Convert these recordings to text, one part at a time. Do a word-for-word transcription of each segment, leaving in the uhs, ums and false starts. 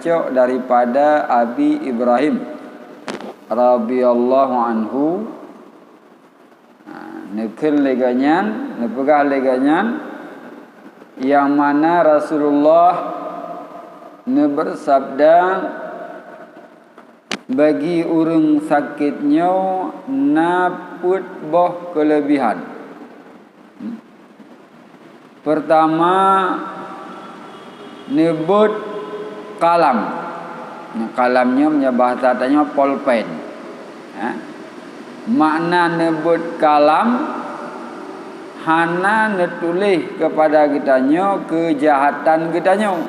cok daripada Abi Ibrahim radhiyallahu anhu, ha, neukheun lé gobnyan, neupeugah lé gobnyan, nyang mana Rasulullah neubeusabda, bagi ureuëng sakét nyoe na peuet boh keuleubihan. Peurtama, neubeuet kalam. Kalam nyoe meunyoe bahasa tanyoe polpen. Ha? Makna neubeuet kalam, hana neutuléh keupada geutanyoe keujahatan geutanyoe.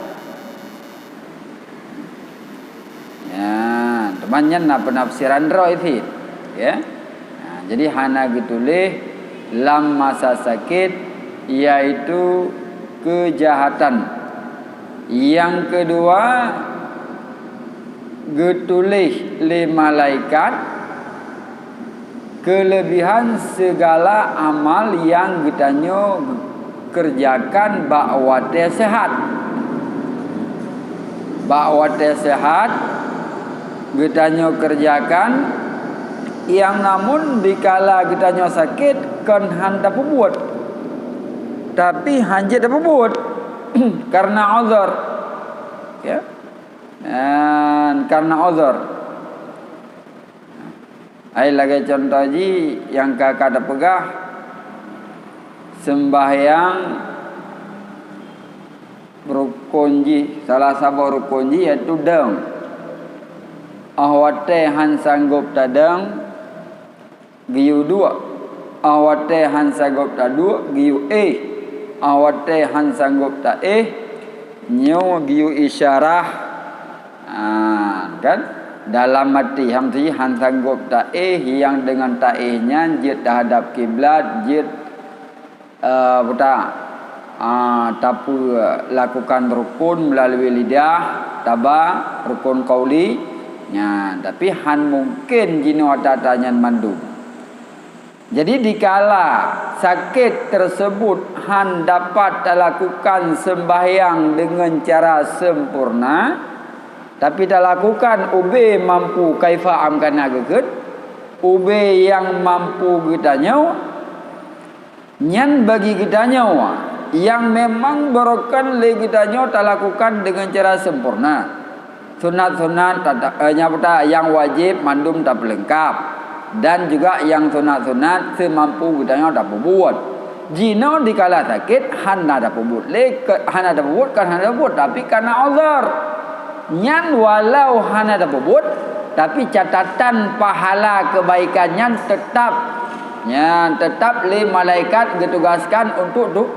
Ya, teuma nyan na peunafsiran droe cit, ya. Nah, jadi hana geutuléh lam masa sakét, yaitu keujahatan. Nyang keudua, geutuléh lé malaikat keuleubihan sigala amal nyang geutanyoe keureujakan bak watée seuhat. Bak watée seuhat geutanyoe keureujakan, nyang namun dikala geutanyoe sakét kon hán tapeubuet, tapi hanjeuet tapeubuet kareuna uzur. Ya. Dan kareuna uzur. Ai lagée cuntoh jih nyang ka, ka tapeugah, seumbahyang rukon jih, salah saboh rukon jih yaitu deueng. Óh watée hán sanggob tadeueng, geuyue duek. Óh watée hán sanggob taduek, geuyue éh. Óh watée hán sanggob taéh, nyoe geuyue isyarah. Ah, kan? Dalam até, hán sanggob taéh, nyang deungon taéh nyan jeuet teuhadab kiblat, jeuet, eh, buta, ah, tapeulakukan rukon meulalu lidah, taba rukon qauli. Nyan, tapi hán mungken jinoe ata-ata nyan mandum. Jadi, dikala sakét teuseubut hán dapat talakukan seumbahyang deungon cara sempurna, tapi talakukan ubé mampu kaifa amkana geukheun, ubé nyang mampu geutanyoe, nyan bagi geutanyoe nyang memang beurukon lé geutanyoe talakukan deungon cara sempurna. Sunat-sunat tata-, eh, nyang buta, nyang wajéb mandum tapeuleungkab, dan juga nyang sunat-sunat seumampu geutanyoe tapeubuet. Jinoe dikala sakét hana tapeubuet lé, ke-, hana tapeubuet, kan hana tapeubuet, tapi kana uzur. Nyan walau hana tapeubuet, tapi catatan pahala keubaikan nyan teutab, nyan teutab lé malaikat geutugaskan untuk tu-,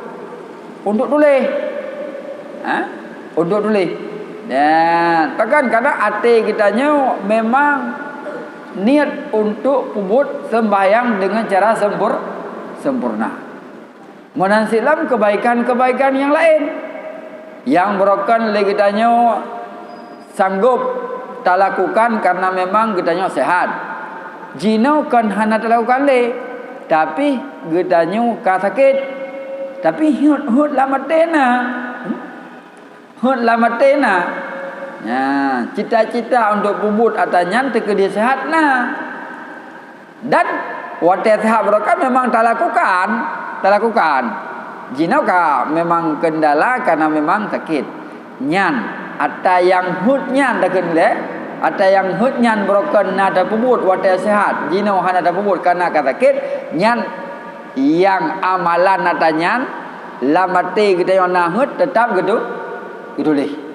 untuk tuléh. Ha? Untuk tuléh. Dan bahkan kadang até geutanyoe memang niet untuk peubuet seumbahyang deungon cara sempur-, sempurna. Meunan cit lam keubaikan-keubaikan nyang laén nyang beurukon lé geutanyoe sanggob talakukan kareuna memang geutanyoe seuhat. Jinoe kon hana talakukan lé, tapi geutanyoe ka sakét. Tapi heuet-heuet lam até na. Heuet lam até na. Nyan, cita-cita untuk peubuet ata nyan teukeudi seuhat na. Dan watée seuhat beurukon memang talakukan, talakukan. Jinoe ka memang kendala kareuna memang sakét. Nyan, ata nyang heuet nyan takheun lé, ata nyang heuet nyan beurukon na tapeubuet watée seuhat, jinoe hana tapeubuet kareuna ka sakét, nyan nyang amalan ata nyan lam até geutanyoe na heuet teutab geutu-, geutuléh.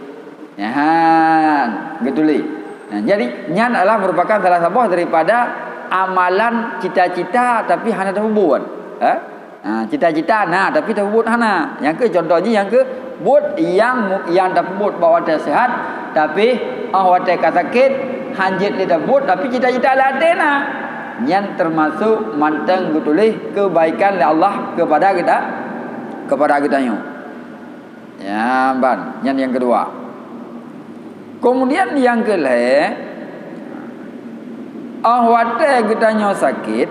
Nyan, geutuléh. Nah, jadi, nyan adalah merupakan salah saboh daripada amalan cita-cita tapi hana tapeubuet. Ha? Ha, cita-cita na, tapi tapeubuet hana. Nyang keu contoh jih, nyang keu buet nyang mu-, nyang tapeubuet bak watée seuhat, tapi óh watée ka sakét, hanjeuet lé tapeubuet, tapi cita-cita lam até na. Nyan teumasok mantong geutuléh keubaikan lé Allah keupada geuta-, keupada geutanyoe. Ya, ban. Nyan nyang keudua. Keumudian nyang keulhée, óh watée geutanyoe sakét,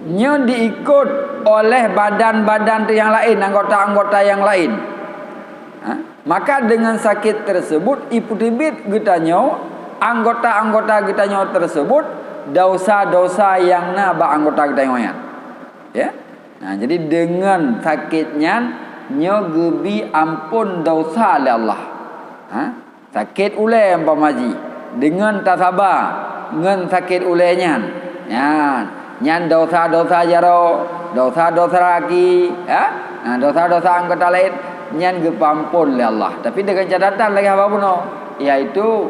nyoe diikot oleh badan-badan teuh nyang laén, anggota-anggota nyang laén. Ha? Maka deungon sakét teuseubut ipeuteubiet geutanyoe, anggota-anggota geutanyoe teuseubut, dosa-dosa nyang na bak anggota geutanyoe nyan. Ya. Nah, jadi deungon sakét nyan nyoe geubi amphon dosa lé Allah. Ha? Sakét ulée umpama jih, deungon tasaba ngon sakét ulée nyan, nyan, nyan dosa-dosa jaroe, dosa-dosa gaki, ya, nah, dosa-dosa anggota laén, nyan geupeuamphon lé Allah. Tapi deungon catatan lagée haba bunoe, yaitu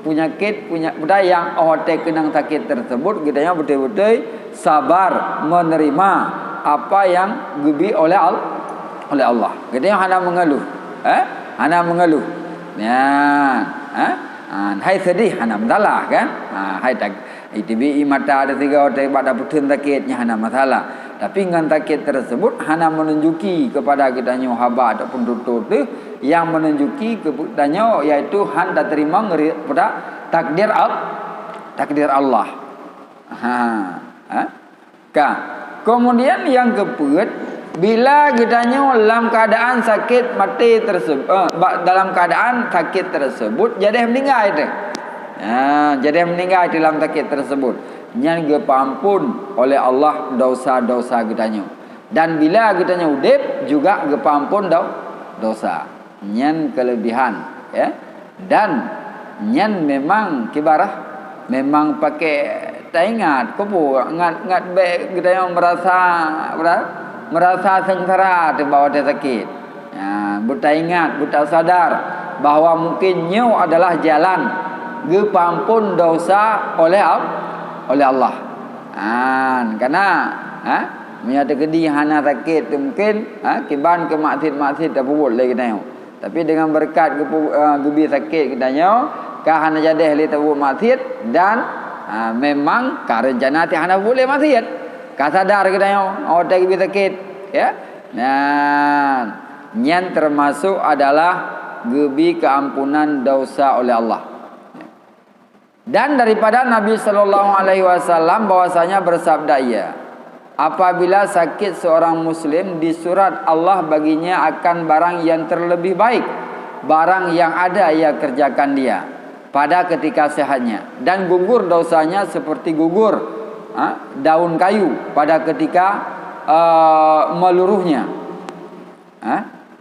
peunyakét, peunya-, peue nyang óh watée keunong sakét teuseubut, geutanyoe beutôi-beutôi sabar meuneurimong apa nyang geubi oleh Al-, oleh Allah. Geutanyoe hana meungeuluh, eh? Hana meungeuluh. Nyan, eh? Ah, hai seudeh hana masalah kan? Ah, hai tak, itibi mata ada tiga otak bak dapeuteun sakét nyan hana masalah. Tapi ngon sakét teuseubut hana meununjuki keupada geutanyoe haba ataupun tutoe teuh nyang meununjuki keu geutanyoe, yaitu han tateurimong ri-, pada takdir Al-, takdir Allah. Ha, ha. Ka. Keumudian nyang keupeuet, bila geutanyoe lam keuadaan sakét maté teuseubut, eh, ba-, dalam keuadaan sakét teuseubut jadeh meuninggai teuh. Ha, jadeh meuninggai teuh lam sakét teuseubut, nyan geupeuamphon oleh Allah dosa-dosa geutanyoe. Dan bila geutanyoe udeb juga geupeuamphon do-, dosa. Nyan keulebihan, ya. Dan nyan memang kibarah, memang paké taingat, keupeue ngat, ngat bék geutanyoe meurasa, meura-, meurasa seungsara teuh bak watée sakét. Ya, beutaingat, beutasadar bahwa mungken nyoe adalah jalan geupeuamphon dosa oleh Al-, oleh Allah. An, kana, ha? Meunyoe teukeudi hana sakét teuh mungken, ha, kiban keu maksiet-maksiet tapeubuet lé geutanyoe. Tapi deungon beureukat geupeu-, eh, geubi sakét geutanyoe, ka hana jadeh lé tapeubuet maksiet dan, ah, memang ka reuncana teuh hana peubuet lé maksiet. Ka sadar geutanyoe, oh, watée geubi sakét, ya. Nah, nyan teumasok adalah geubi keuampunan dosa oleh Allah. Dan daripada Nabi sallallahu alaihi wasallam bahwasanya bersabda ia, "Apabila sakit seorang muslim, disurat Allah baginya akan barang yang terlebih baik, barang yang ada ia kerjakan dia pada ketika sehatnya, dan gugur dosanya seperti gugur, ha, daun kayu pada ketika, eh, meluruhnya." Ha?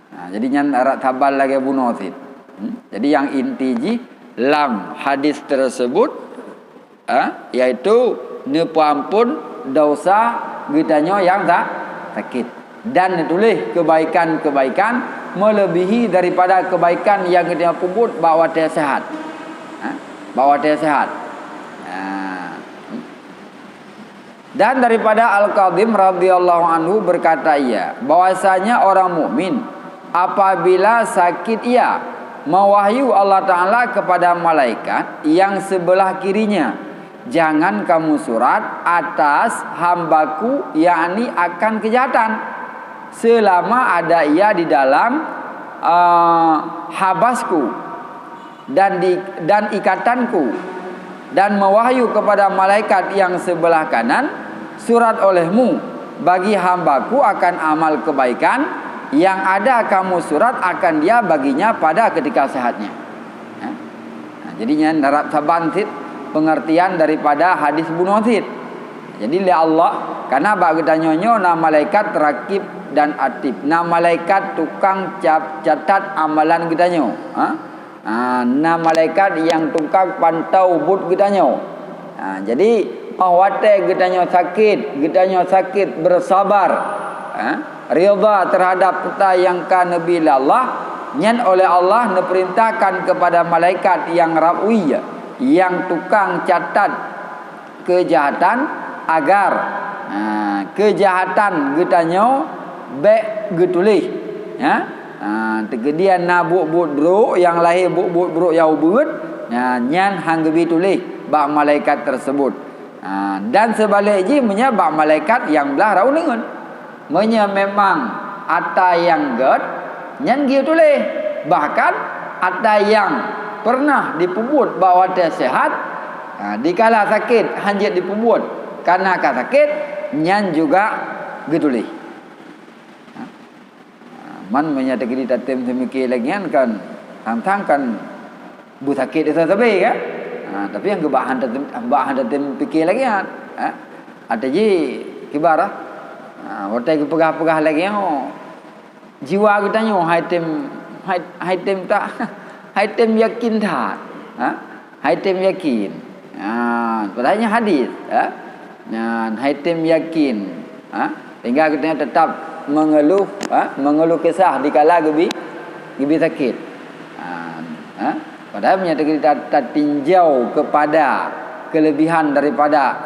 Ha, jadi nyan rab saban lagée bunoe cit. Hmm? Jadi nyang inti jih lam hadis tersebut, ha, yaitu neupeuamphon dosa geutanyoe nyang sa-, sakét dan neutuléh keubaikan-keubaikan meuleubèhi daripada keubaikan nyang geutanyoe peubuet bak watée seuhat. Ha? Bak watée seuhat. Ha. Dan daripada Al-Kadhim radhiyallahu anhu berkata ia, bahwasanya orang mukmin apabila sakit ia, mewahyu Allah Ta'ala kepada malaikat yang sebelah kirinya, "Jangan kamu surat atas hambaku, yakni akan kejahatan, selama ada ia di dalam, eh, habasku." Dan di, dan ikatanku, dan mewahyu kepada malaikat yang sebelah kanan, "Surat olehmu bagi hambaku akan amal kebaikan yang ada kamu surat akan dia baginya pada ketika sehatnya." Ya. Nah, jadi nyan rab saban cit pengertian daripada hadis bunoe cit. Jadi lé Allah, karena bak geutanyoe nyoe na malaikat rakib dan atid, na malaikat tukang cap-, catat amalan geutanyoe. Ha? Ha, na malaikat nyang tukang pantau buet geutanyoe. Ha, jadi, óh watée geutanyoe sakét, geutanyoe sakét beusabar, ha, ridha terhadap peue nyang ka neubi lé Allah, nyan oleh Allah neupeurintahkan kepada malaikat nyang rab-, nyang tukang catat keujahatan agar, ha, keujahatan geutanyoe bék geutuléh, ya. Ha, teukeudi na buet-buet brok nyang lahé buet-buet brok nyang ubeuet, ha, nyan han geubi tuléh bak malaikat tersebut. Ha, dan seubalek jih meunyoe bak malaikat nyang blaih rab uneuen. Meunyoe memang atra nyang gét, nyan geuyue tuléh. Bahkan atra nyang peureunah jipeubuet bak watée seuhat, ha, dikala sakét han jeuet jipeubuet, kareuna ka sakét, nyan juga geutuléh. Ha? Ha, Man meunyoe teukeudi tatem seumike lagée nyan kan, sang-sang kan beusakét sabe-sabe kan? Ha, tapi nyang geubak han tatem, bak han tatem pike lagée nyan. Ha? Ata jih kibar, ha, watée geupeugah-peugah lagée nyoe, jiwa geutanyoe hai tem, hai, hai tem ta-, hai tem yakin that. Ha? Hai tem yakin. Ha, padahai nyan hadis, ha? Nyan hai tem yakin, ha? Sehingga geutanyoe tetap mengeluh, ha? Mengeluh kesah dikala geubi, geubi sakét. Ha, ha? Padahai meunyoe kita tatinjau kepada kelebihan daripada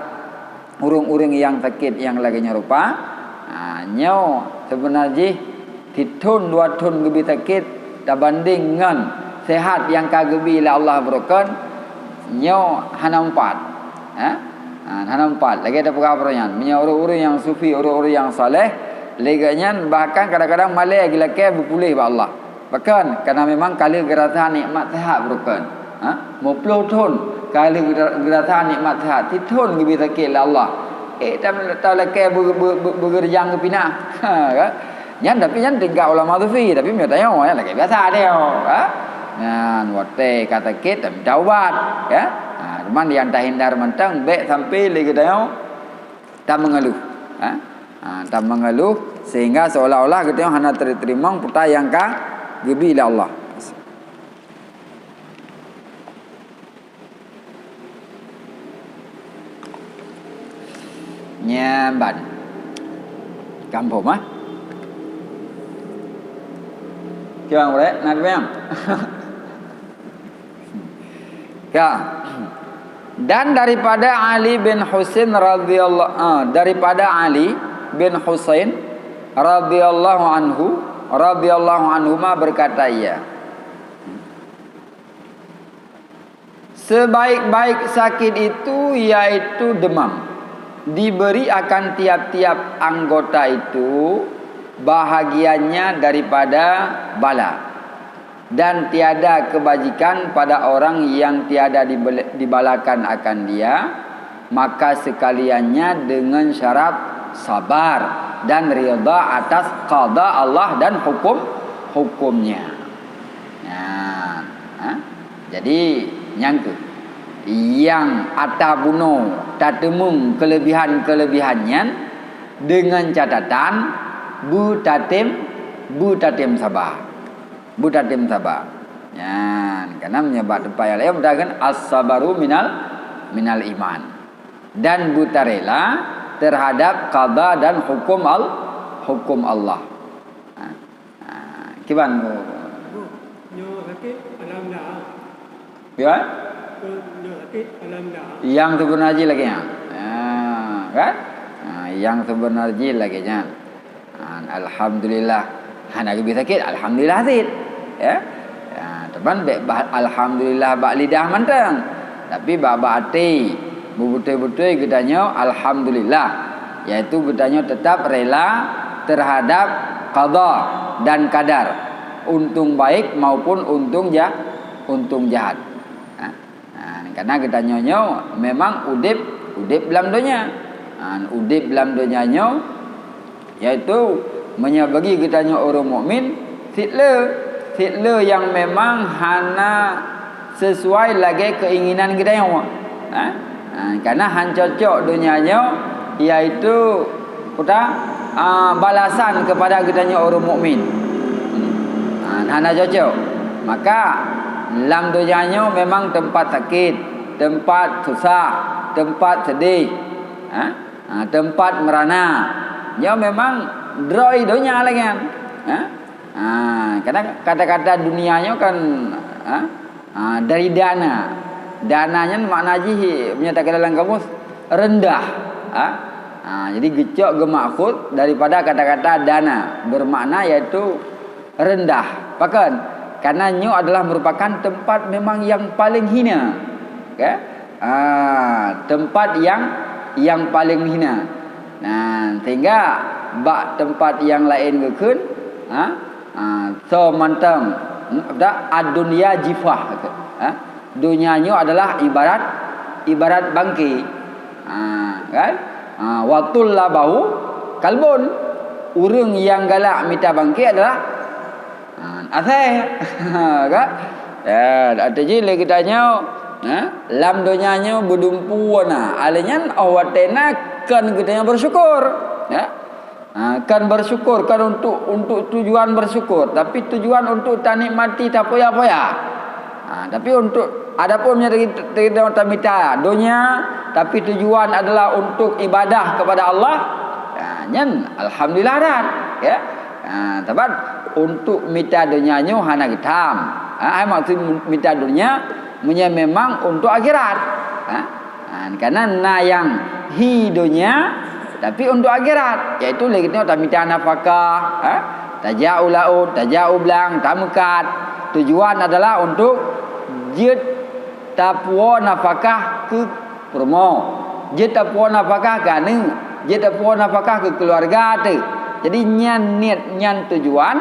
ureuëng-ureuëng nyang sakét nyang lagée nyoe rupa, ha, nyoe seubeuna jih sithon dua thon geubi sakét tabandeng ngon sehat nyang ka geubi lé Allah beureukon, nyoe hana meupat. Ha? Ha, hana meupat. Lagée tapeugah baroe nyan, meunyoe ureuëng-ureuëng nyang sufi, ureuëng-ureuëng nyang saleh, lé geuh nyan bahkan kadang-kadang malée geulakée beupuléh bak Allah. Pakon? Karena memang ka lheueh geurasa nikmat sehat beureukon. Ha? Meuploh thon ka lheueh geura-, geurasa nikmat sehat. Sithon geubi sakét lé Allah. Eh, tam-, talakée beu-, beu-, beu-, beugeurjang geupinah. Ha, kan? Nyan, tapi nyan tingkat ulama sufi, tapi meunyoe tanyoe, nyan lagée biasa tanyoe, ha? Nyan, watée ka sakét, tamita ubat, ya. Ha, cuman nyang tahindar mantong, bék sampai lé geutanyoe tameungeluh, ha? Ha, tameungeluh sehingga seolah-olah geutanyoe hana teurimong peue nyang ka geubi lé Allah. Nyan ban. Gampông, ah. Kiban, Brek? Na kiban? Ya. Dan daripada Ali bin Husain radhiyallahu, ah, daripada Ali bin Husain radhiyallahu anhu, radhiyallahu anhuma berkata ia, sebaik-baik sakit itu yaitu demam. Diberi akan tiap-tiap anggota itu bahagiannya daripada bala, dan tiada kebajikan pada orang yang tiada dibel-, dibalakan akan dia, maka sekaliannya dengan syarat sabar dan ridha atas qada Allah dan hukum-hukumnya. Nah, ha? Jadi, nyang keuh, nyang ata bunoe tateumeung keulebihan-keulebihan nyan deungon catatan beutatem, beutatem saba. Beutatem saba. Nyan, karena meunyoe bak teumpat nyang laén meutakheun as-sabaru minal, minal iman. Dan beutarela terhadap qada dan hukum Al-, hukum Allah. Ha. Ha, kiban? Bu, nyoe sakét, alhamdulillah. Ya? Bu, nyoe sakét, alhamdulillah. Nyang seubeuna jih lagée nyan. Ha, kan? Ha, nyang seubeuna jih lagée nyan. Ha, alhamdulillah. Hana geubi sakét, alhamdulillah cit. Ya? Ha, teuma bék bah alhamdulillah bak lidah mantong. Tapi bak, bak até, beubeutôi-beutôi geutanyoe alhamdulillah, yaitu geutanyoe teutap rela terhadap qada dan qadar, untông baik maupun untông ja-, untông jahat. Ha, ha, karena geutanyoe nyoe memang udeb, udeb lam donya. Ha, udeb lam donya nyoe Yaitu, meunyoe bagi geutanyoe ureuëng mukmin, cit le, cit le nyang memang hana sesuai lagée keinginan geutanyoe. Ha? Ha, karena han cocok donya nyoe, yaitu, peue ta, a, balasan kepada geutanyoe ureuëng mukmin. Ha, hana cocok. Maka, lam donya nyoe memang teumpat sakét, teumpat susah, teumpat seudeh. Ha? Ha, teumpat meurana. Nyoe memang droe donya lagée nyan. Ha? Ha, kadang kata-kata dunia nyoe kan, ha? Ha, dari dana. Dana nyan makna jih, meunyoe takalon lam kamus, rendah. Ha? Ha, jadi geucok geumaksud daripada kata-kata dana, bermakna yaitu rendah. Pakon? Karena nyoe adalah merupakan tempat memang yang paling hina. Oke? Ah, tempat yang, yang paling hina. Nah, sehingga bak tempat yang laén geukheun, ha? Ah, so mantong, hmm, dak ad-dunya jifah, ha? Donya nyoe adalah ibarat, ibarat bangke. Ha, kan? Ha, wa tullabahu kalbun. Ureuëng nyang galak mita bangke adalah Asai. Kan? Ya, arti jih lé geutanyoe, ha? Lam donya nyoe beudumpu na. Alèh nyan 'oh watèe na kon geutanyoe bersyukur, ya. Ha, kon bersyukur, kon untuk, untuk tujuan bersyukur, tapi tujuan untuk tanikmati, tapoya-poya. Ha, tapi untuk, adapun meunyoe teu-, teu-, tamita donya, tapi tujuan adalah untuk ibadah kepada Allah, ha, nyan alhamdulillah that, ya. Ha, sabab untuk mita donya nyoe hana geutham. Ha, ai maksud mita donya, meunyoe memang untuk akhirat. Ha? Ha, karena na nyang hi donya, tapi untuk akhirat, yaitu lé geutanyoe tamita nafakah, ha? Tajak u laôt, tajak u blang, tameukat. Tujuan adalah untuk jeuet tapuwoe nafakah keu peurumoh, jeuet tapuwoe nafakah keu aneuk, jeuet tapuwoe nafakah keu keuluwarga teuh. Jadi nyan niet, nyan tujuan,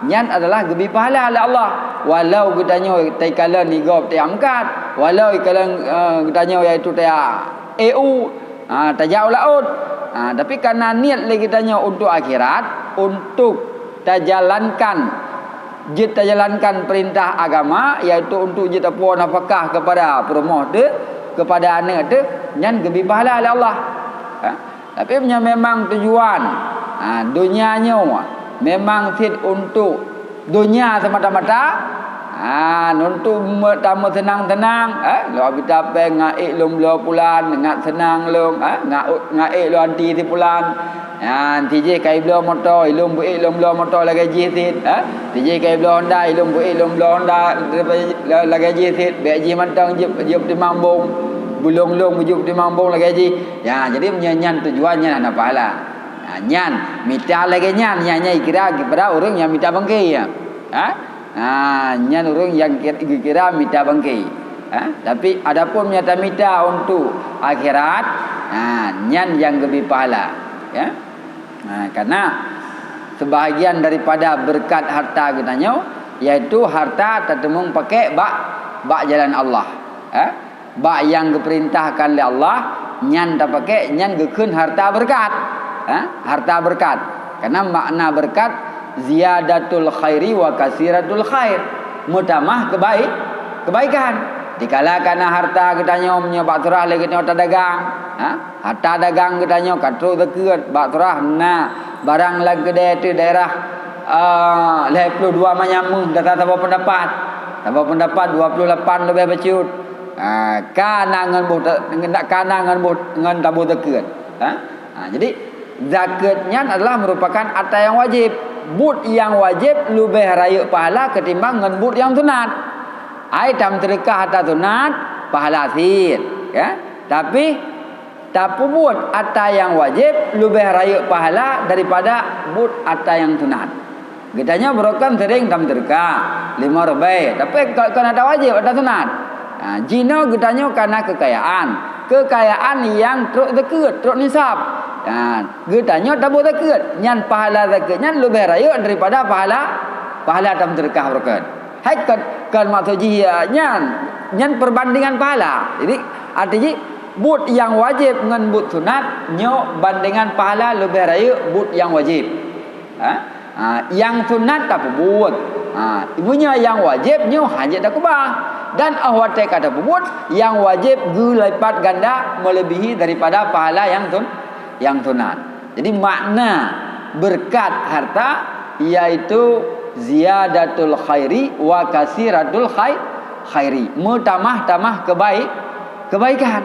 nyan adalah geubri pahala lé Allah. Walau geutanyoe taikalon i gob tajak meukat, walau ikalon, eh, geutanyoe yaitu tajak eu, ha, tajak u laôt. Ha, tapi kana niet lé geutanyoe untuk akhirat, untuk tajalankan, jeuet tajalankan peurintah agama, yaitu untuk jeuet tapuwoe nafakah kepada peurumoh teuh, kepada aneuk teuh, nyan geubri pahala lé Allah. Ha? Tapi meunyoe memang tujuan, ha, donya nyoe memang cit untuk donya semata-mata, ha, untuk me-, tameuseunang-seunang, eh, lôn mita péng ngon ék lôn bloe pulan, ngat seunang lôn, eh, ngat, ngat ék lôn anti si pulan. Nyan, sijih ka ibloe moto, ilôn beu ék lôn bloe moto lagèe jih cit, ha? Sijih ka ibloe Honda, ilôn beu ék lôn bloe Honda lagèe jih cit. Bèk jih mantong jeuet, jeuet timang bông. Beulông-lông jeuet timang bông lagèe jih. Ya, jadi meunyoe nyan tujuan nyan hana pahala. Ha, nyan, mita lagèe nyan, nyan, nyan ikira keupada ureueng nyang mita bangke, ya. Ha? Ha, nyan ureueng nyang kir-, geukira mita bangke. Ha? Tapi adapun nyang tamita untuk akhirat, ha, nyan nyang geubri pahala. Ya? Ha, karena sebahagian daripada beureukat harta geutanyoe, yaitu harta tateumeung pakèk bak, bak jalan Allah. Ha? Bak nyang geupeurintahkan lé Allah, nyan tapakèk, nyan geukheun harta beureukat. Ha? Harta beureukat. Karena makna beureukat, ziyadatul khairi wa kasiratul khair. Meutamah keubai-, keubaikan. Dikala kana harta geutanyoe meunyoe bak seurah lé geutanyoe tadagang, ha? Harta dagang geutanyoe ka trok zakeuet, bak seurah na barang lam keudè teuh daerah, ah, lhèe ploh dua manyam meuh, data saboh peundapat. Saboh peundapat dua ploh lapan leubeh bacut. Ah, ka na ngon boh ta-, ka na ngon boh, ngon taboh zakeuet. Ha? Ha, jadi, zakeuet nyan adalah merupakan harta nyang wajéb. Buet nyang wajéb leubeh rayeuk pahala ketimbang ngon buet nyang sunat. Ai tameuseudekah harta sunat, pahala cit, ya. Tapi, tapeubuet harta nyang wajéb leubeh rayeuk pahala daripada buet harta nyang sunat. Geutanyoe barokon seuring tameuseudekah, limong ribèe, tapi kon, kon harta wajéb, harta sunat. Ha, jinoe geutanyoe kana keukayaan. Keukayaan nyang trok zakeuet, trok nisab. Ha, geutanyoe taboh zakeuet, nyan pahala zakeuet nyan leubeh rayeuk daripada pahala, pahala tameuseudekah barokon. Hai kon, kon maksud jih, ya, nyan, nyan perbandingan pahala. Jadi, arti jih, buet nyang wajéb ngon buet sunat, nyoe bandingan pahala leubeh rayeuk buet nyang wajéb. Ha? Ha, nyang sunat tapeubuet. Ha, meunyoe nyang wajéb nyoe hana jeuet takeubah. Dan 'oh watèe ka tapeubuet, nyang wajéb geulipat ganda meuleubèhi daripada pahala nyang sun-, nyang sunat. Jadi, makna beureukat harta, yaitu ziyadatul khairi wa kasiratul khai-, khairi. Meutamah-tamah keubai-, keubaikan.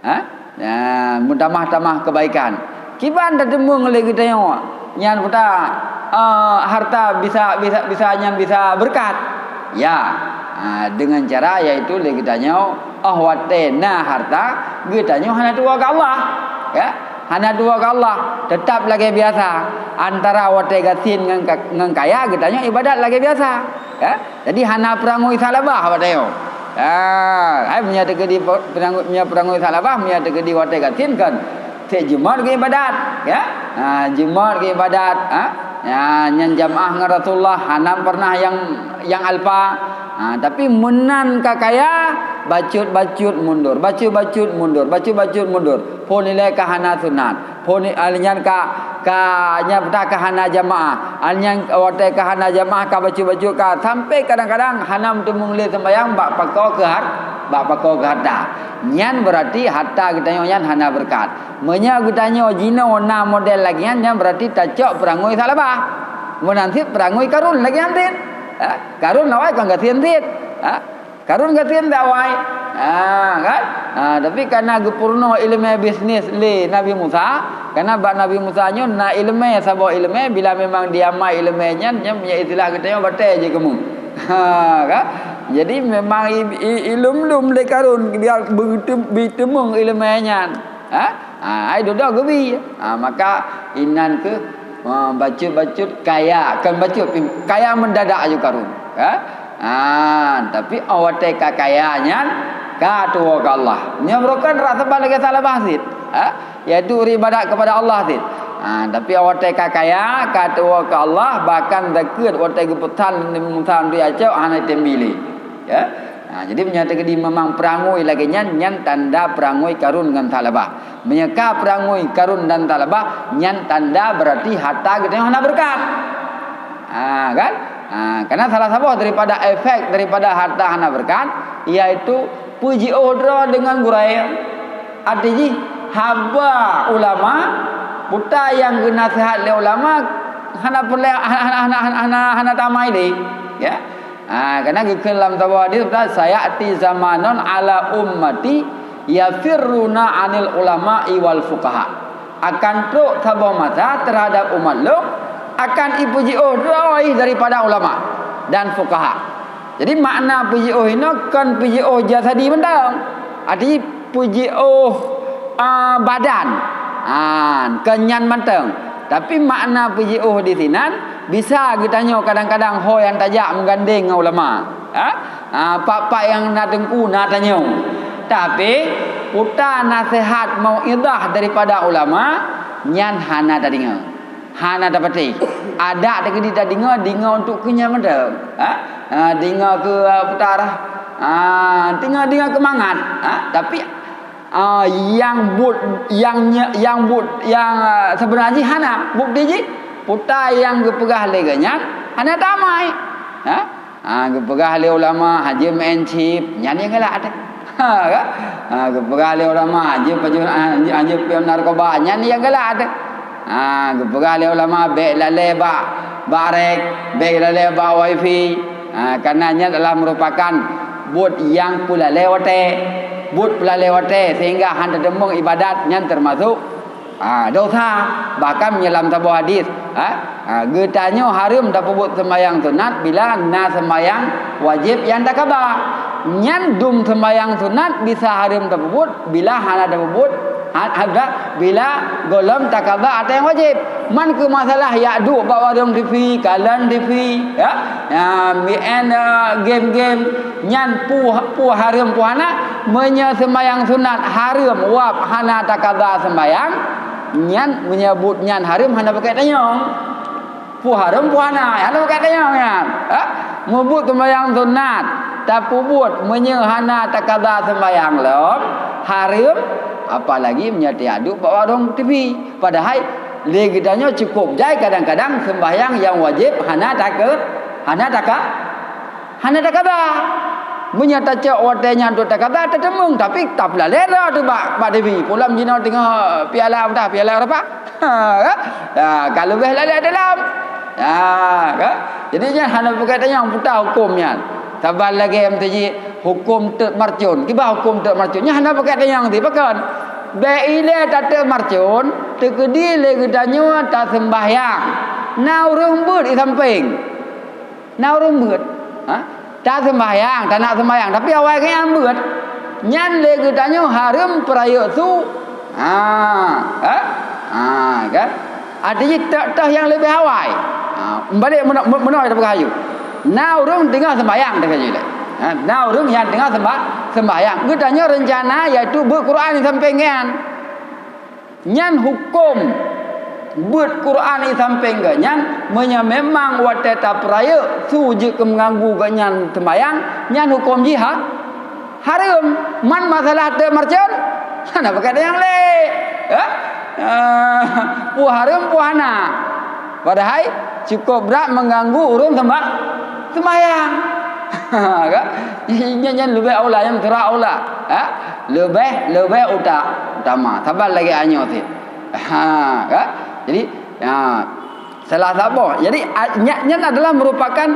Ha? Ya, meutamah-tamah keubaikan. Kiban tateumeung lé geutanyoe nyan peue ta, eh, harta bisa, bisa, bisa nyan bisa beureukat? Ya, ha, deungon cara yaitu lé geutanyoe, 'oh watèe na harta, geutanyoe hana tuwoe keu Allah. Ya, hana tuwoe keu Allah, teutap lagèe biasa. Antara watèe gasien ngon ka-, ngon kaya, geutanyoe ibadat lagèe biasa. Ya, jadi hana peurangui salabah watèe nyoe. Ha, hai meunyoe teukeudi pe-, peurangui, meunyoe peurangui salabah, meunyoe teukeudi watèe gasien kan, cit jimat keu ibadat, ya. Ha, jimat keu ibadat, ha. Ya, nyan jamaah ngon Rasulullah hana pernah nyang, nyang alpa. Ha, tapi meunan ka kaya, bacut-bacut mundur, bacut-bacut mundur, bacut-bacut mundur. Phôn ilèe ka hana sunat, phôn i-, ah, nyan ka, ka, nyan peue ta ka hana jamaah. An nyang watée ka hana jamaah ka bacut-bacut ka, sampai kadang-kadang hana meuteumong lé seumbahyang bak pakoe keu har-, bak pakoe keu harta. Nyan berarti harta geutanyoe nyan hana beureukat. Meunyoe geutanyoe jinoe na model lagée nyan, nyan berarti tacok peurangui Sa'labah. Meunan cit peurangui Karun lagée nyan cit. Ha? Karun awai kon gasien cit. Ha? Karun gasien dak awai. Ha, kan? Ha, tapi karena geupeurunoe ileumé bisnis lé Nabi Musa, karena bak Nabi Musa nyoe na ileumé, saboh ileumé, bila memang diamai ileumé nyan, nyan meunyoe istilah geutanyoe batée jikeumeung. Ha, kan? Jadi memang i, i, ilum-lum lé Karun dia beuteumong ileumé nyan. Ha? Ha, ai dudoe geubi. Ha, maka inan keuh, ha, bacut-bacut kaya, kon bacut, kaya mendadak aju Karun. Ha? Ha, tapi watée ka kaya nyan, ka tuwoe keu Allah. Nyoe meurukon rasa lagée Sa'labah cit. Ha? Yaitu ibadat kepada Allah cit. Ha, tapi watée ka kaya, ka tuwoe keu Allah, bahkan zakeuet watée geupeusan Musa nibak cok hana tem bi lé. Ya. Ha, jadi meunyoe teukeudi memang peurangui lagée nyan, nyan tanda peurangui Karun ngon Sa'labah. Meunyoe ka peurangui Karun dan Sa'labah, nyan tanda berarti harta geutanyoe hana beureukat. Ha, kan? Ha, karena salah saboh daripada efek daripada harta hana beureukat, yaitu peujiôh droe deungon gurée. Arti jih, haba ulama, peue nyang geunasihat lé ulama, hana peureulée, hana, hana tamai lé. Ya. Ha, karena geukheun lam saboh hadis, "Sayati zamanun ala ummati yafirruna anil ulama'i wal fuqaha." Akan trok saboh masa terhadap umat lôn akan ipeujiôh droe daripada ulama dan fuqaha. Jadi makna peujiôh inoe kon peujiôh jasadi mantong. Arti peujiôh, a, badan. Ha, kon nyan mantong. Tapi makna peujiôh di sinan, bisa geutanyoe kadang-kadang ho nyang tajak meugandeng ngon ulama. Ha? Ha, pak-pak nyang na teungku na tanyoe. Tapi, peue nasihat mau'izah daripada ulama, nyan hana tadeungoe. Hana tapatéh. Adak teukeudi tadeungoe, deungoe untuk keu nyan mantong. Ha? Ha, deungoe keu, a, peue rah. Ha, deungoe, deungoe keu mangat. Ha? Tapi, a, nyang buet, nyang nye-, nyang buet, nyang, a, seubeuna jih hana. Bukti jih, peue nyang geupeugah lé geuh nyan hana tamai. Ha? Ha, geupeugah lé ulama, "Hana jeuet meu'en chip," nyan nyang galak teuh. Ha, kan? Ha, geupeugah lé ulama, "Hana jeuet pajoh, ha, hana jeuet piep narkoba," nyan nyang galak teuh. Ha, geupeugah lé ulama, "Bék lalée bak, bak rek, bék lalée bak wifi." Ha, karena nyan adalah merupakan buet nyang peulalée watée. Buet peulalée watée, sehingga hana teudeungoe ibadat nyan termasuk, ha, dosa. Bahkan meunyoe lam saboh hadis, ha, ha, geutanyoe hareuem tapeubuet seumayang sunat bila na seumayang wajéb nyang takaba. Nyan dum seumayang sunat bisa hareuem tapeubuet bila hana tapeubuet, ha, ha, bila gohlom takaba ata nyang wajéb. Man keu masalah jak duek bak warong TV, kalon TV, ya. Ya, meu'en, eh, game-game, nyan peue, peue hareuem peue hana. Meunyoe seumayang sunat hareuem wab hana takaba seumayang, nyan meunyoe buet nyan hareuem hana pakai tanyong. Peue hareuem peue hana, hana pakai tanyong nyan. Ha? Meubuet seumayang sunat, tapeubuet meunyoe hana takaba seumayang lom, hareuem, apalagi meunyoe tajak duek bak warong TV. Padahai lé geutanyoe cukôp jai kadang-kadang seumbahyang nyang wajéb hana take-, hana taka-, hana takaba. Meunyoe tacok watée nyan untuk takaba, tateumeung, tapi tapeulalée droe teuh bak, bak TV. Peue lom jinoe teungoh piala, peue tah, piala Eropa. Ha, kan? Ha, ka leubeh lalée dalam. Ha, kan? Jadi nyan hana pakai tanyong peue tah hukôm nyan. Saban lagée meuteujih hukôm teuk marcon. Kiban hukôm teuk marcon? Nyan hana pakai tanyong ti, pakon? Bék ilée tateuk marcon, teukeudi lé geutanyoe taseumbahyang. Na ureuëng beuet di sampéng. Na ureuëng beuet. Ha? Taseumbahyang, tanak seumbahyang, tapi awai geuhnyan beuet. Nyan lé geutanyoe hareuem peurayeuk su. Ha, ha? Ha, kan? Arti jih toh, toh nyang leubeh awai. Ha, meubalek meuno-, meunoe tapeugah aju. Na ureuëng teungoh seumbahyang, tapeugah aju lé. Ha, na ureuëng nyang teungoh seumba-, seumbahyang. Geutanyoe reuncana yaitu beuet Quran di sampéng geuhnyan. Nyan hukôm beuet Quran di sampéng geuhnyan, meunyoe memang watée tapeurayeuk su jeuet keu meuganggu geuhnyan seumbahyang, nyan hukôm jih ha-, hareuem. Man masalah teuk marcon, hana pakai tanyong lé. Ha? Ah, peue hareuem, peue hana. Padahai Cukup brat mengganggu ureuëng semba-, sembahyang. Kan? Nyan, nyan leubeh aula, nyan seurak aula. Ha? Leubeh, leubeh uta-, utama. Saban lagée anyoe sit. Ha, kan? Jadi, ha, salah saboh. Jadi, a-, nyan, nyan adalah merupakan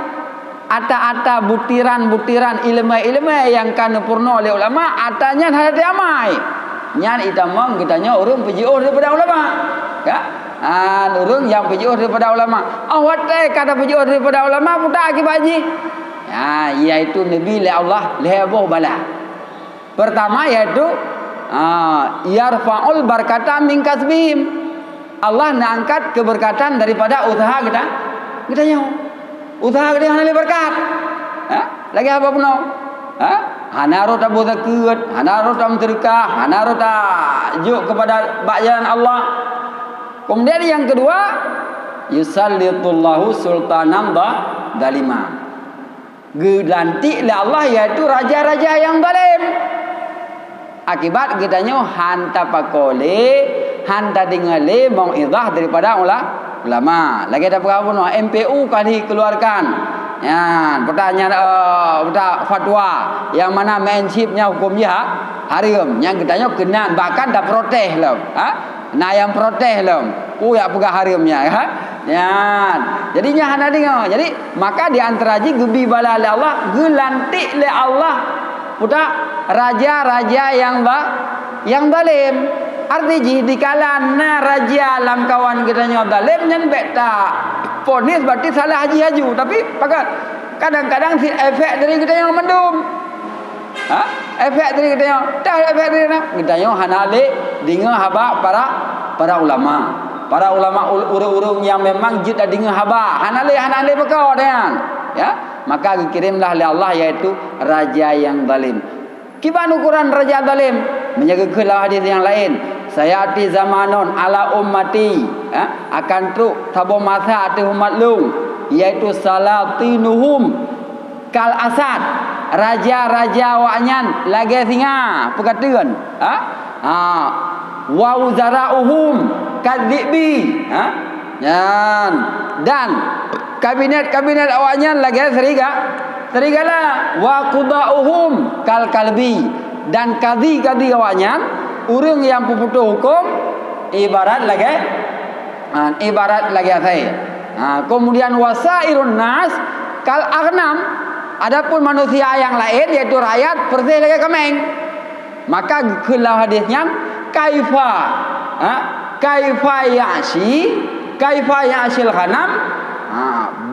ata-ata butiran-butiran ileumé-ileumé nyang ka neupeurunoe lé ulama, ata nyan hana teuamai. Nyan itamong geutanyoe ureuëng peujiôh daripada ulama. Kan? Ah, ureuëng nyang peujiôh daripada ulama. Oh, watée ka tapeujiôh daripada ulama, peue akibat jih? Ya, yaitu neubi lé Allah lhée boh bala. Pertama yaitu, ah, yarfa'ul barakata min kasbihim. Allah neuangkat keubeurkatan daripada useuha geuta-, geutanyoe. Useuha geutanyoe hana lé beurkat. Ha? Lagée haba bunoe. Ha? Hana rot taboh zakeuet, hana rot tameuseudekah, hana rot tajok keupada bak jalan Allah. Kemudian yang kedua, yusallitullahu sultanan dha-, zalima. Geulantik lé Allah yaitu raja-raja nyang zalem. Akibat geutanyoe han tapako lé, han tadeungoe lé mauizah daripada ula-, ulama. Lagée tapeugah bunoe, M P U ka dikeluarkan. Nyan, peutanyaan, eh, peutanyaan fatwa, nyang mana main chip nyan huköm jih ha-, hareuem. Nyang geutanyoe keunan, bahkan taprotes lom. Ha? Na nyang protes lom. Peue nyang peugah hareuem nyan, ha? Nyan. Jadi nyan hana deungoe. Jadi, maka di antara jih geubi bala lé Allah, geulantik lé Allah putak raja-raja nyang ba-, nyang zalem. Arti jih dikala na raja lamkawan geutanyoe zalem nyan bék taponis berarti salah jih laju. Tapi pakat kadang-kadang sit efek dari geutanyoe mandum. Ha? Efek dari geutanyoe. Dah efek dari na. Geutanyoe hana lé deungoe haba para, para ulama. Para ulama ul-, ureuëng-ureuëng nyang memang jeuet tadeungoe haba. Hana lé, hana lé beuko dengan. Ya? Maka geukirémlah lé Allah yaitu raja nyang zalem. Kiban ukuran raja zalem? Meunyoe geukheun lam hadis nyang laén, "Sayati zamanun ala ummati," ha? Akan trok saboh masa ateueh umat lôn, yaitu salatinuhum kal asad, raja-raja awaknyan lagée singa, peukateuen, ha? Ha, wa wuzara'uhum kadzibi, ha? Nyan, dan kabinet-kabinet awaknyan lagée seriga-, serigala, wa qudha'uhum kal kalbi, dan kadhi-kadhi awaknyan, ureuëng nyang peuputôh huköm, ibarat lagée Ha, ibarat lagée asai. Ha, kemudian wasairun nas kal aghnam, adapun manusia nyang laén yaitu rakyat persis lagée kaméng. Maka geukheun lam hadis nyan, kaifa, ha, kaifa ya'syi, kaifa ya'syil ghanam, ha,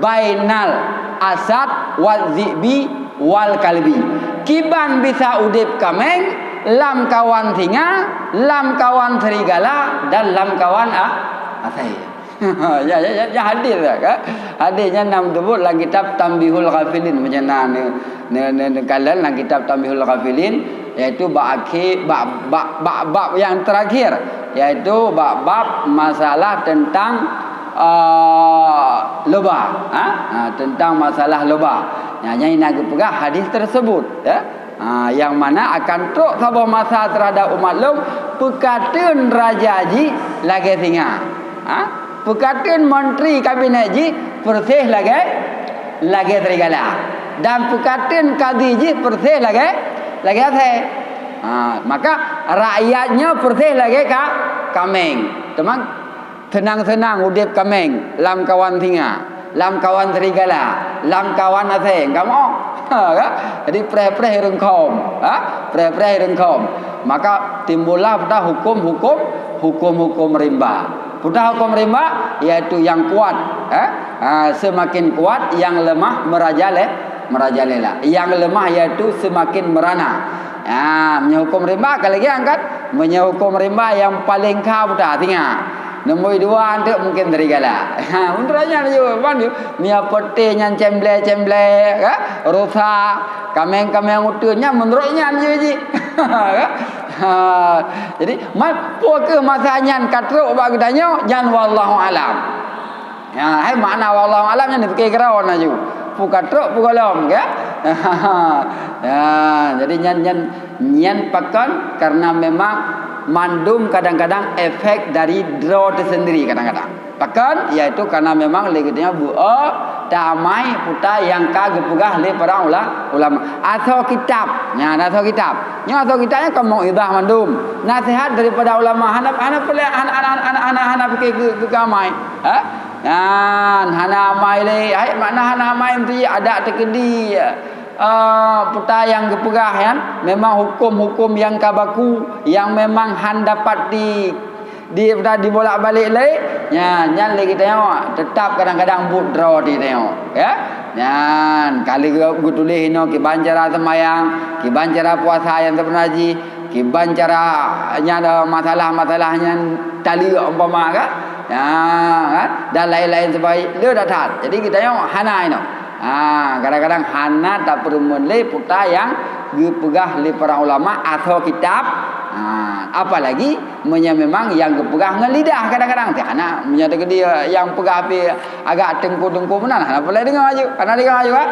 bainal asad wa dzibi wal kalbi. Kiban bisa udeb kaméng lamkawan singa, lamkawan serigala, dan lamkawan a-, asai. Ya, ya, ya, ya, hadis lah, kan? Hadis nyan na meuseubut lam kitab Tanbihul Ghafilin, macam na ne, ne, ne, neukalon lam kitab Tanbihul Ghafilin, yaitu bak akhé, bak, bak, bak, bak nyang terakhir, yaitu bak bab masalah tentang, ah, loba, ha? Ha, tentang masalah loba. Nah, nyan na geupeugah hadis tersebut, ya. Ha, nyang mana akan trok saboh masa terhadap umat lôn peukateuen raja jih lagée singa. Ha? Peukateuen menteri kabinet jih persis lagée, lagée serigala. Dan peukateuen kadhi jih persis lagée, lagée asai. Ha, maka rakyat nyoe persis lagée ka, kaméng. Teuma seunang-seunang udeb kaméng lamkawan singa, lamkawan serigala, lamkawan asai. Kamoe, ha, kan? Jadi preh-preh ureuëng khom, ha? Preh-preh ureuëng khom. Maka timbullah pada huköm-huköm, huköm-huköm rimba. Peue huköm rimba, yaitu nyang kuat, eh? Ha, seumaken kuat, nyang leumah meurajalela, meurajalela. Nyang leumah yaitu seumaken meurana. Ha, meunyoe huköm rimba ka lagée angkat, meunyoe huköm rimba nyang paleng kha buta singa. Nomor dua anteuk mungken serigala. Ha, meunurot nyan jih, ban jih. Mia pote nyan cemble-cemble, ka? Rusa, kaméng-kaméng uteuen nyan meunurot nyan jih. Ha, jadi, ma-, peue kheueh masa nyan ka trok bak geutanyoe, nyan wallahu alam. Ya, hai makna wallahu alam nyan dipike keurawan laju. Peue ka trok, peue gohlom, kan? Ya, jadi nyan, nyan, nyan pakon karena memang Mandum kadang-kadang efek dari droe teusendiri kadang-kadang. Pakon? Yaitu karena memang lé geutanyoe beu-o tamai peue nyang ka geupeugah lé para ula-, ulama. Asoe kitab. Nyan asoe kitab. Nyoe asoe kitab nyan ka mau'izah mandum. Nasihat daripada ulama. Hana, hana peureulée, hana, hana pike keu, keu amai. Ha? Nyan, hana amai lé. Hai, makna hana amai meusti adat teukeudi. Ah, peue nyang geupeugah nyan memang huköm-huköm nyang ka baku, nyang memang han dapat di, di, dibolak-balik lé. Nyan, nyan lé geutanyoe teutap kadang-kadang buet droe di tanyoe, ya. Nyan, ka lheueh geutuléh inoe kiban cara seumayang, kiban cara puasa nyang seubeuna jih, kiban cara nyan, masalah-masalah nyan taleuek umpama ka. Ya, kan? Dan laén-laén sebagainya. Le that-that. Jadi geutanyoe hana inoe. Ha, kadang-kadang hana tapeureumeun lé peue nyang geupeugah lé para ulama asoe kitab. Ha, apalagi meunyoe memang nyang geupeugah ngon lidah kadang-kadang. Teuh hana, meunyoe teukeudi nyang peugah pih agak teungku-teungku meunan, hana peureulée deungoe aju, hana deungoe aju, ha.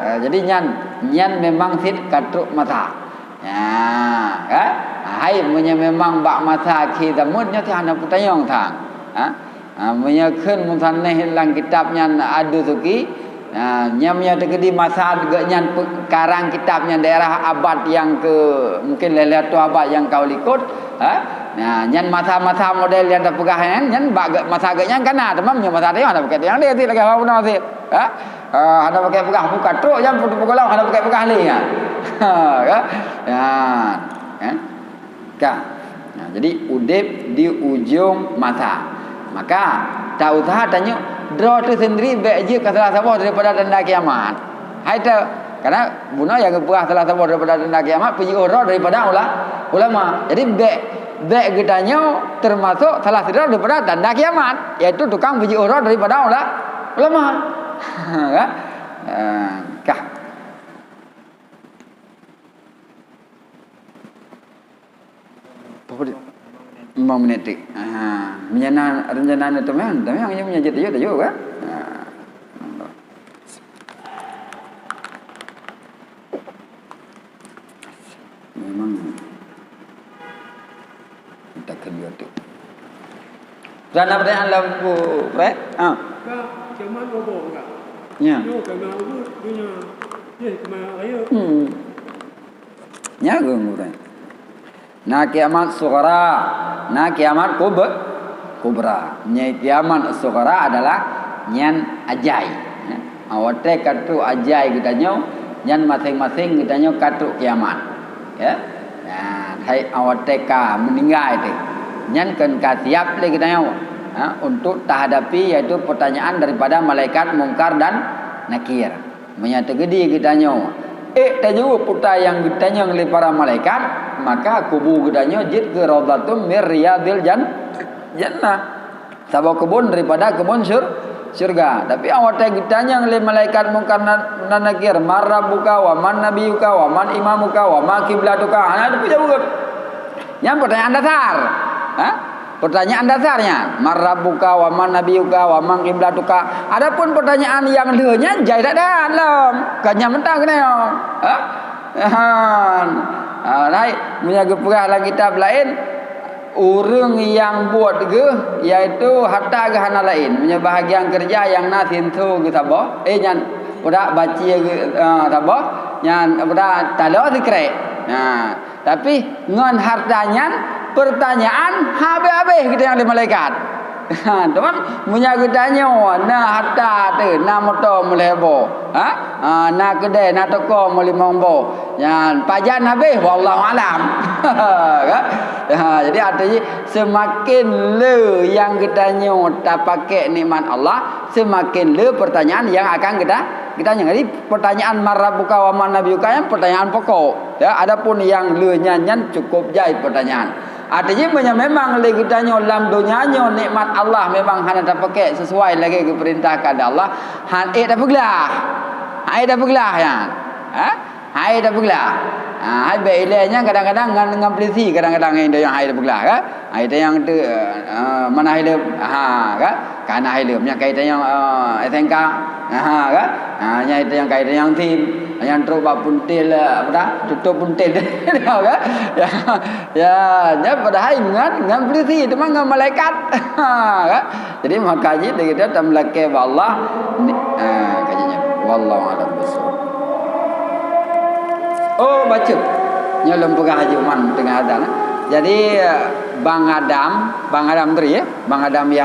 Eh, jadi nyan, nyan memang cit ka trok masa. Ya, kan? Hai, meunyoe memang bak masa akhé zaman nyoe teuh hana peutanyong sang. Ha? Ha, meunyoe kheun musannif lam kitab nyan Ad-Dasuki, ha, nyan meunyoe teukeudi masa geuh nyan pe-, karang kitab nyan daerah abad nyang ke, mungkin lhée-lhée reutôh abad nyang ka likot, ha? Nah, nyan masa-masa model nyang tapeugah nyan, nyan bak geuh, masa geuh nyan ka na, teuma meunyoe masa teuh hana pakai teuh nyang deh, lagée awak bunoe cit. Ha? Ah, hana pakai peugah, buka trok jam peuet pukul hana pakai peugah lé nyan. Ha, kan? Ya. Kan? Nah, jadi udeb di ujong masa. Maka, ta usaha tanyoe, droe teuh sendiri bék jeuet ka salah saboh daripada tanda kiamat. Hai teuh, karena bunoe nyang geupeugah salah saboh daripada tanda kiamat, peujiôh droe daripada ula-, ulama. Jadi bék, bék geutanyoe teumasok salah sidroe daripada tanda kiamat, yaitu tukang peujiôh droe daripada ula-, ulama. Kan? Ah, kah. Apa dia? Lima minit tik. Ha, meunyoe na rencana na teumang, teumang je meunyoe jeuet, jeuet, jeuet, kan? Ha. Memang kita kedua tu. Dan apa dia lam buku, eh? Ha. Ka, zaman bobo ka. Ya. Nyoe ka na urut, nyoe. Ye, keumae raya. Hmm. Nyageung ureueng. Na kiamat sughra, na kiamat kub-, kubra. Nyang kiamat sughra adalah nyan ajai. Ya. Watée ka trok ajai geutanyoe, nyan maséng-maséng geutanyoe ka trok kiamat. Ya. Nah, hai watée ka meuninggai teuh. Nyan kon ka siap lé geutanyoe, ha, untuk tahadapi, yaitu pertanyaan daripada malaikat Mungkar dan Nakir. Meunyoe teukeudi geutanyoe ék tajaweueb peue nyang geutanyong lé para malaikat, maka kubu geutanyoe jeuet keu raudhatun min riyadil jan-, jannah, saboh keubon daripada keubon syur-, syurga. Tapi watée geutanyong lé malaikat Mungkar na-, dan Nakir, "Man rabbuka, wa man nabiyuka, wa man imamuka, wa ma kiblatuka?" Hana teupeu jaweueb. Nyan pertanyaan dasar. Ha? Pertanyaan dasar nyan, "Man rabbuka, wa man nabiyuka, wa man kiblatuka?" Adapun pertanyaan nyang lheueh nyan jai that-that lom. Ka nyan mantong keunoe. Ha? Ha, laén, meunyoe geupeugah lam kitab laén, ureueng nyang buet geuh, yaitu harta geuh hana laén. Meunyoe bahagian keureuja nyang na sinso geuh saboh, eh, nyan, budak bacie geuh, ah, saboh, nyan, budak taloe sikrek. Nah, Tapi ngon harta nyan, pertanyaan habéh-habéh geutanyoe lé malaikat. Ha, teuma meunyoe geutanyoe na harta teuh, na moto meulhèe boh, ha? Ha, na keudè, na toko meulimong boh. Nyan pajan habéh, wallahu alam. Kan? Ha, jadi artinya seumaken le nyang geutanyoe tapakék nikmat Allah, seumaken le pertanyaan nyang akan geuta-, geutanyong. Jadi pertanyaan "Man rabbuka wa man nabiyuka" nyan pertanyaan pokok. Ya, adapun nyang le nyan, nyan cukup jai pertanyaan. Artinya, meunyoe memang lé geutanyoe lam donya nyoe nikmat Allah memang hana tapakék sesuai lagèe geupeurintahkan lé Allah, han ék tapeuglah. Han ék tapeuglah nyan. Ha? Han ék tapeuglah. Ha, hai bèk ilèe nyan kadang-kadang ngon, ngon polisi kadang-kadang nyan han ék tapeuglah, kan? Hai tanyong tu, eh, mana hileum? Ha, kan? Kana hileum. Nyang kai tanyong, eh, S N K. Ha, kan? Ha, nyang tanyong kai tanyong SIM. Nyang trok bak puntel, eh, apa dah? Tutup puntel. Kan? Ya, ya, nyan padahai ngon, ngon polisi, teuma ngon malaikat. Kan? Jadi maka jih kita tameulakée bak Allah. Ni, ah, kaji nyan. Wallahu a'lam bishawab. Oh, baca. Nyoe lom peugah haji man teungoh azan, eh. Jadi, eh, Bang Adam, Bang Adam tadi, ya. Bang Adam yang